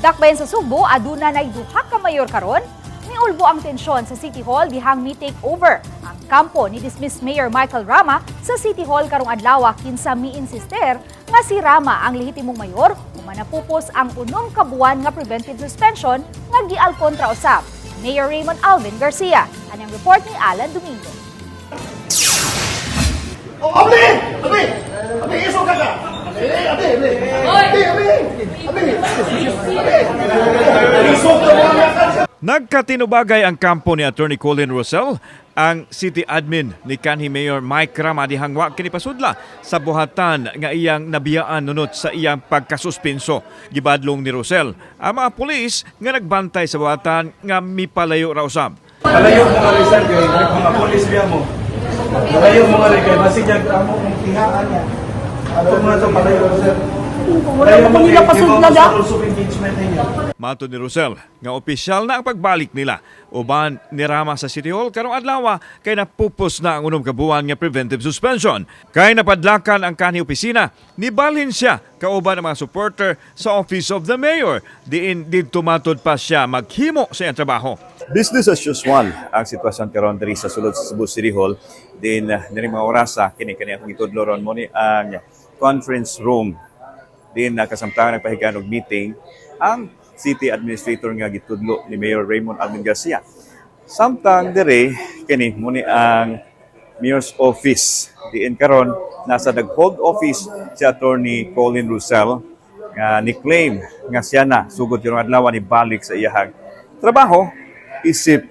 Dakbayan sa Sugbo, aduna nay duha ka mayor karon. Miulbo ang tensyon sa City Hall dihang mi take over ang kampo ni dismissed Mayor Michael Rama sa City Hall karong adlaw, kinsa mi-insister nga si Rama ang lehitimong mayor human napupos ang 6 ka buwan nga preventive suspension nga gialkontra usab Mayor Raymond Alvin Garcia. Anang report ni Alan Domingo. Oh, abi! Abi! Abi, iso ka ka! Abi, abi, abi! Abi, abi! Abi! Abi! Iso ka mga ka! Nagkatinubagay ang kampo ni Attorney Colin Russell, ang city admin ni kanhi Mayor Mike Rama, dihang wa kini pasudla sa buhatan nga iyang nabiyaan nunot sa iyang pagkasuspenso. Gibadlong ni Russell ang mga pulis nga nagbantay sa buhatan nga mipalayo ra usab. Palayo mo nga rin, sir, kay mga polis biya mo. Palayo mo nga rin kay basig jag amo mong tihaan niya. Ato mga to palayo, sir. Wala mo nila pasudla da. Rules of engagement ninyo. Matod ni Russell nga opisyal na ang pagbalik nila uban ni Rama sa City Hall karong adlaw kay napupos na ang 6 ka buwan nga preventive suspension. Kay napadlakan ang kanhi opisina, nibalhin siya kauban ang mga supporter sa Office of the Mayor. Diin didto matod pa siya maghimo sa iyang trabaho. Business as usual ang sitwasyon karon diri sa sulod sa Cebu City Hall. Din diri mga orasa kini kani akong gitudlo ron mo ni ang conference room din na kasamtangan nagpahigayon og meeting ang city administrator nga gitudlo ni Mayor Raymond Alvin Garcia. Samtang dire kini mo ni ang Mayor's office. Diin karon nasa nag-hold office si Attorney Colin Russell nga ni-claim nga siya na sugod karong adlaw ni balik sa iyahang trabaho isip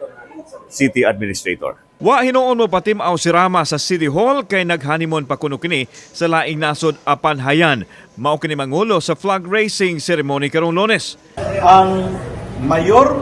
city administrator. Wa hinuon mo patimaw si Rama sa City Hall kay nag-honeymoon pa kuno kini sa laing nasod apan hayan. Mao kini mangulo sa flag raising ceremony karong Lunes. Ang mayor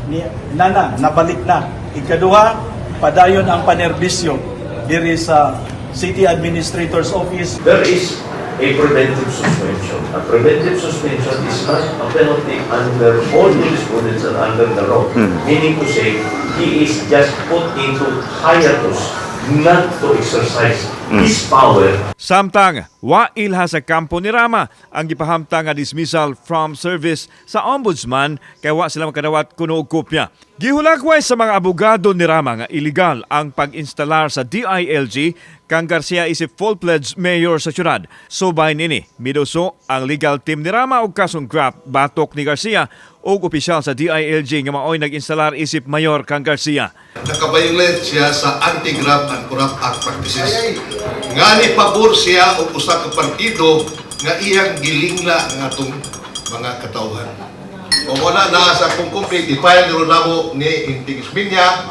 ni Nana nabalik na. Ikaduha, padayon ang panerbisyo diri sa City Administrator's Office. There is a preventive suspension. A preventive suspension is not a penalty under all jurisprudence and under the law. Meaning to say, he is just put into hiatus not to exercise his power. Samtang wa ilha sa kampo ni Rama ang gipahamtang nga dismissal from service sa ombudsman kay wa sila makadawat kuno og kopya. Gihulakway sa mga abogado ni Rama nga illegal ang pag-instalar sa DILG kang Garcia isip full-fledged mayor sa syudad. Subay nini, miduso ang legal team ni Rama og kasong graft batok ni Garcia og opisyal sa DILG nga maoy nag-instalar isip mayor kang Garcia. Nakabayolate siya sa Anti-Graft and Corrupt Act practices. Nga ni pabor siya og usa ka partido nga iyang gilingla ang atong mga katawhan. O wala na sa akong complaint, i-file ni namo ni Inting Esminia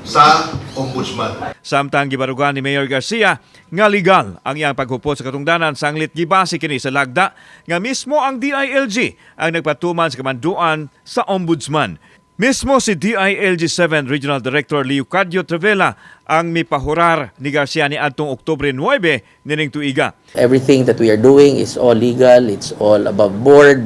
sa Ombudsman. Samtang gibarugan ni Mayor Garcia nga legal ang iyang paghupot sa katungdanan sanglit gibase kini sa lagda nga mismo ang DILG ang nagpatuman sa kamanduan sa Ombudsman. Mismo si DILG 7 Regional Director Leocadio Travela ang mipahurar ni Garcia ni adtong Oktubre 9 nining tuiga. Everything that we are doing is all legal, it's all above board,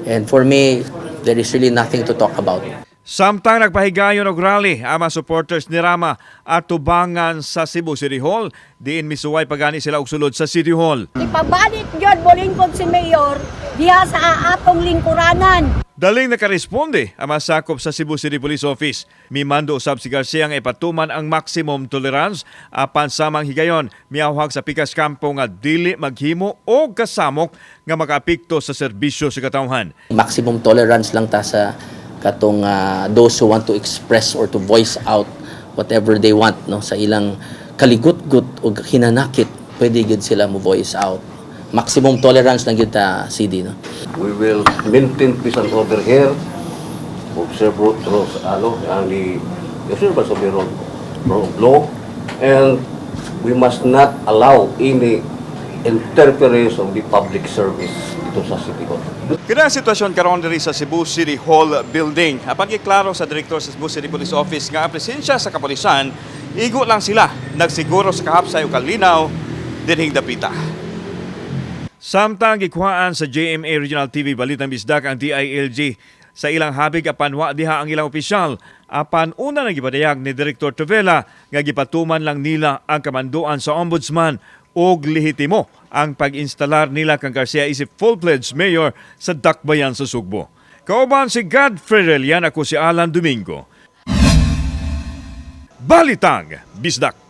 and for me, there is really nothing to talk about. Samtang nagpahigayon og rally ang mga supporters ni Rama at tubangan sa Cebu City Hall, diin misuway pagani sila og sulod sa City Hall. Ipabalik yun, molingkod si Mayor diha sa atong lingkuranan. Daling nakaresponde ang mga sakop sa Cebu City Police Office. Mimando usab si Garcia nga ipatuman ang maximum tolerance apan samang higayon miawhag sa pikas kampo nga dili maghimo o kasamok nga makaapekto sa serbisyo sa katawhan. Maximum tolerance lang ta sa katong those who want to express or to voice out whatever they want, no, sa ilang kaligutgut o hinanakit, pwede gyud sila mo voice out. Maximum tolerance lang gyud ta, CD, no. We will maintain peace and order here, observe rules, ano, and the observance of the rule of law, and we must not allow any interference of the public service dito sa City Hall. Kini ang sitwasyon karon diri sa Cebu City Hall building. Apan giklaro sa direktor sa Cebu City Police Office nga ang presensya sa kapolisan, igo lang sila nagsiguro sa kahapsay o kalinaw dinhing dapita. Samtang gikuhaan sa GMA Regional TV Balitang Bisdak ang DILG sa ilang habig apan wa diha ang ilang opisyal, apan una na gipadayag ni Direktor Trovela nga gipatuman lang nila ang kamanduan sa Ombudsman. og lehitimo ang pag-instalar nila kang Garcia isip full-fledged mayor sa Dakbayan sa Sugbo. Kauban si Godfrey Relian, ako si Alan Domingo. Balitang Bisdak.